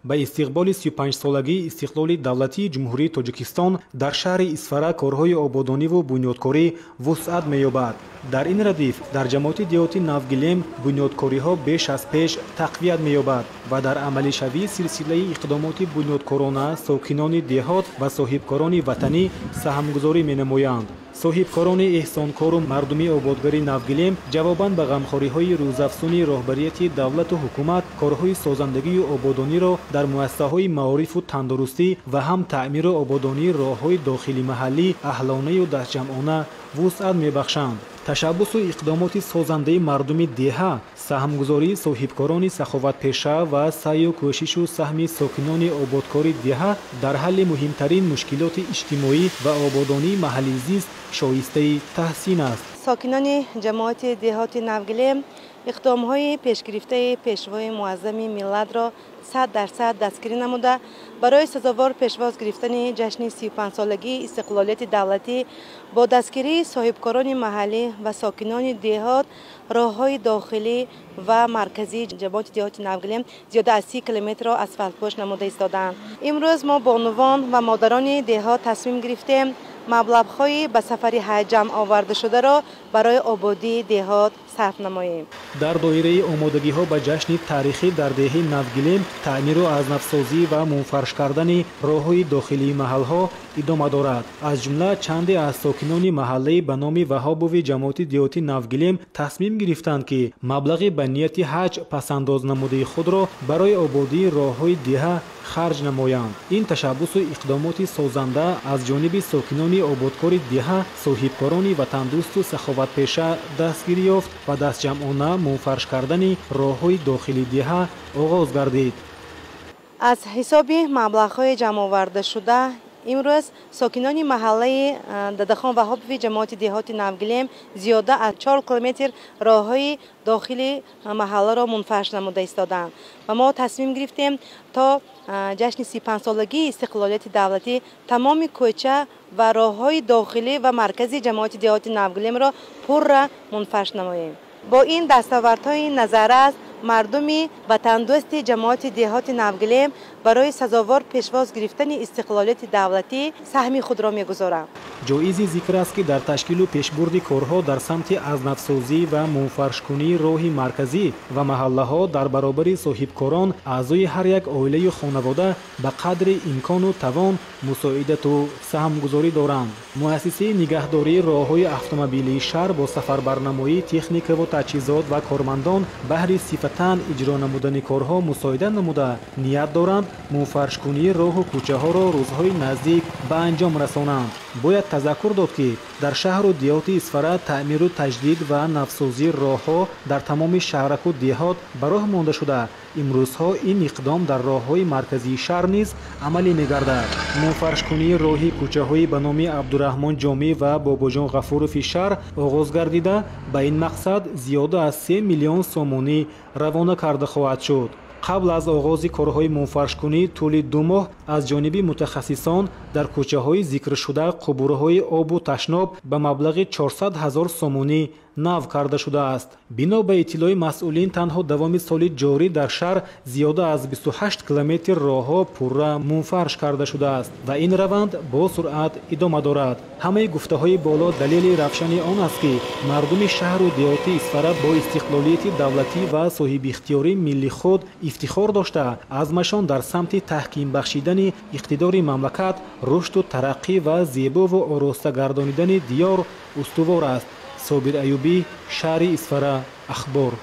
Ба истиқболи 35-солагии истиқлоли давлатии Ҷумҳурии Тоҷикистон дар шаҳри Исфара корҳои ободониву бунёдкорӣ вусъат меёбад. Дар ин радиф дар ҷамоати деҳоти Навгилем бунёдкориҳо беш аз пеш тақвият меёбад ва дар амалишавии силсилаи иқдомоти бунёдкорона сокинони деҳот ва соҳибкорони ватанӣ саҳмгузорӣ менамоянд. Соҳибкорони эҳсонкору мардуми ободгари Навгилем ҷавобан ба ғамхориҳои рӯзафзуни роҳбарияти давлату ҳукумат корҳои созандагию ободониро дар муассисаҳои маорифу тандурустӣ ва ҳам таъмиру ободонии роҳҳои дохили маҳаллӣ аҳлонаю дастҷамъона вусъат мебахшанд. Ташаббусу иқдомоти созандаи мардуми деҳа, саҳмгузории соҳибкорони саховатпеша ва саъю кӯшишу саҳми сокинони ободкори деҳа дар ҳалли муҳимтарин мушкилоти иҷтимоӣ ва ободонии маҳалли зист шоистаи таҳсин аст. Сокинони ҷамоати деҳоти Навгилем иқдомҳои пешгирифтаи пешвои муаззами миллатро 100% дастгирӣ намуда, барои сазовор пешвоз гирифтани ҷашни 35-солагии истиқлолияти давлатӣ бо дастгирии соҳибкорони маҳаллӣ ва сокинони деҳот роҳҳои дохилӣ ва марказии ҷамоати деҳоти Навгилем зиёда аз 30 километрро асфалтпӯш намуда истодаанд. Имрӯз мо бонувон ва модарони деҳот тасмим гирифтем маблағҳои ба сафари ҳаҷ ҷамъ овардашударо барои ободии деҳот сарф намоем. Дар доираи омодагиҳо ба ҷашни таърихӣ дар деҳаи Навгилем таъмиру аз навсозӣ ва мунфарш кардани роҳҳои дохилии маҳалҳо идома дорад. Аз ҷумла чанде аз сокинони маҳаллаи ба номи Ваҳобови ҷамоати деҳоти Навгилем тасмим гирифтанд, ки маблағи ба нияти ҳаҷ пасандоз намудаи худро барои ободии роҳҳои деҳа харҷ намоянд. Ин ташаббусу иқдомоти созанда аз ҷониби сокинони ободкори деҳа, соҳибкорони ватандӯсту саховатпеша дастгирӣ ёфт ва дастҷамъона мунфарш кардани роҳҳои дохили деҳа оғоз гардид. Аз ҳисоби маблағҳои ҷамъовардашуда имрӯз сокинони маҳаллаи Дадахон Ваҳобови ҷамоати деҳоти Навгилем зиёда аз 4 километр роҳҳои дохили маҳалларо мунфарш намуда истодаанд ва мо тасмим гирифтем то ҷашни 35-солагии истиқлолияти давлатӣ тамоми кӯча ва роҳҳои дохилӣ ва маркази ҷамоати деҳоти Навгилемро пурра мунфарш намоем. Бо ин дастовардҳои назаррас мардуми ватандӯсти ҷамоати деҳоти Навгилем барои сазовор пешвоз гирифтани истиқлолияти давлатӣ саҳми худро мегузоранд. Ҷоизи зикр аст, ки дар ташкилу пешбурди корҳо дар самти азнавсозӣ ва мунфаршкунии роҳи марказӣ ва маҳаллаҳо дар баробари соҳибкорон аъзои ҳар як оилаю хонавода ба қадри имкону тавон мусоидату саҳмгузорӣ доранд. Муассисаи нигаҳдории роҳҳои автомобилии шаҳр бо сафарбарнамоии техникаву таҷҳизот ва кормандон баҳри сифатан иҷро намудани корҳо мусоидат намуда, ният доранд мунфаршкунии роҳу кӯчаҳоро рӯзҳои наздик ба анҷом расонанд. Бояд тазаккур дод, ки дар шаҳру деҳоти Исфара таъмиру таҷдид ва навсозии роҳҳо дар тамоми шаҳраку деҳот ба роҳ монда шуда, имрӯзҳо ин иқдом дар роҳҳои марказии шаҳр низ амалӣ мегардад. Мунфаршкунии роҳи кӯчаҳои ба номи Абдураҳмон Ҷомӣ ва Бобоҷон Ғафурови шаҳр оғоз гардида, ба ин мақсад зиёда аз 3 миллион сомонӣ равона карда хоҳад шуд. Қабл аз оғози корҳои мунфаршкунӣ тӯли 2 моҳ аз ҷониби мутахассисон дар кӯчаҳои зикршуда қубурҳои обу ташноб ба маблағи 400 000 сомонӣ нав карда шудааст. Бино ба иттилои масъулин, танҳо давоми соли ҷорӣ дар шаҳр зиёда аз 28 километр роҳҳо пурра мунфарш карда шудааст ва ин раванд бо суръат идома дорад. Ҳамаи гуфтаҳои боло далели равшани он аст, ки мардуми шаҳру деҳоти Исфара бо истиқлолияти давлатӣ ва соҳибихтиёрии милли худ ифтихор дошта, азмашон дар самти таҳким бахшидани иқтидори мамлакат, рушду тараққӣ ва зебову ороста гардонидани диёр устувор аст. Собир Аюбӣ, шаҳри Исфара, Ахбор.